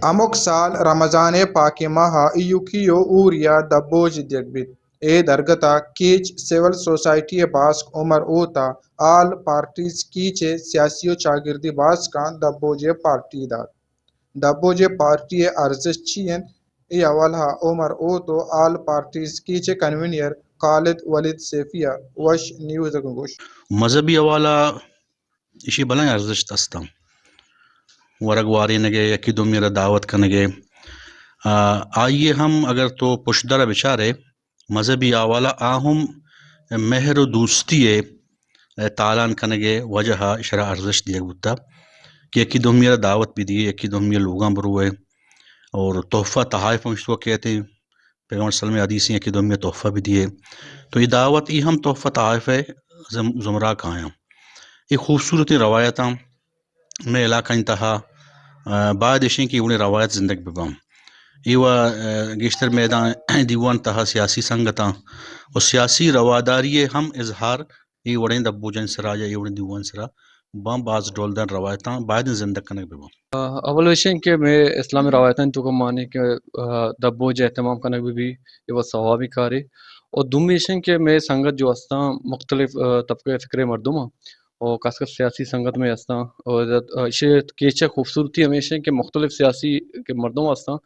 ہمک سال رمضان ءِ پاکیں ماہ ءَ ایوکی ءُ ہوری ءَ دبوج دیگ بیت۔ اے درگت ءَ کیچ سول سوسائٹی ءِ باسک عمر اوت ءَ آل پارٹیز کیچ ءِ سیاسی ءُ چاگردی باسکاں دبوج ءِ پارٹی دات۔ دبوج ءِ پارٹی ءِ ارزشت چی انت؟ اے حوالہ ءَ عمر اوت ءُ آل پارٹیز کیچ ءِ کنوینر خالد ولید سیفی ءَ وش نیوز ءَ گوشت۔ مذہبی حوالہ ایشی بلائیں ارزشت استاں۔ ورگ وارینگ ءِ، یکی دومی ءَ را دعوت کنگ ءِ۔ آ، آئی ءَ ہم اگر تو پشدر ءَ بچارے، مذہبی حوالہ آ ہم مہر ءُ دوستی ءِ تالان کنگ ءِ وجہ ءَ اشرا ارزشت دیگ بوتا کہ یکی دومی ءَ را دعوت بدیے، یکی دومی ءِ لوگاں بروئے اور تحفہ تحائف ہم اشتو کہتے پیغمبر صلی اللہ علیہ وسلم ءِ حدیث ایں کہ دومی ءَ تحفہ بدیے۔ تو اے دعوت ای ہم تحفہ تحائف ءِ زم-، زمرہ کایاں۔ اے خوبصورتیں روایتاں مئے علاقہ ءِ تہا، آ، باید اشیں کہ اے وڑیں روایت زندگ بباں۔ اے و، آ، گیشتر میدان دیوان تہا سیاسی سنگتاں و سیاسی رواداری ءِ ہم اظہار اے وڑیں دبوجانی سرا یا اے وڑیں دیوان سرا باں باز ڈولدار روایتاں باید زندگ کنگ بباں۔ آ، اول ایشیں کہ مئے اسلامی روایتانی توکا مانی کہ، آ، دبوج اہتمام کنگ بہ بی، اے وت ثوابی کارے۔ اور دومی ایشیں کہ مئے سنگت جو استاں مختلف، آ، طبقہ فکرے مردم آں، اور خاص کر سیاسی سنگت مئے استاں۔ اور، آ، ایشی کیچ ءِ خوبصورتی ہمیش ایں کہ مختلف سیاسی کہ مردم استاں،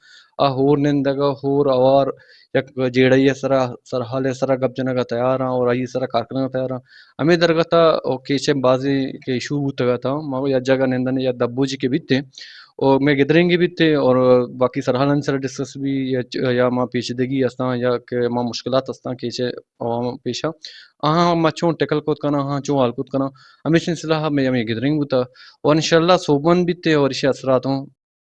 آ ہور نندگ ءَ، ہور اوار یک جیڑہ ءِ سرا، سرحال ءِ سرا گپ جنگ ءَ تیار آں اور آئی ءِ سرا کار کنگ ءَ تیار آں۔ ہمے درگت ءَ او کیچ ءِ بازیں کہ ایشو بوتگ اتاں، ما یک جاگہ نندن یا دبوجی کہ بیتیں، او مئے گدرینگی بیتیں اور باقی سرحالانی سرا ڈسکس بی یا چ-، یا ما پیچیدگی استاں یا کہ ما مشکلات استاں کیچ ءِ عوام پیشا، آہاں ما چون ٹیکل کت کناں، آہاں چون حل کت کناں، ہمے سلسلہ ءَ مئے ہمے گدرینگ بوتا اور انشاءاللہ سوبمند بیتیں اور ایشی اثرات ہوں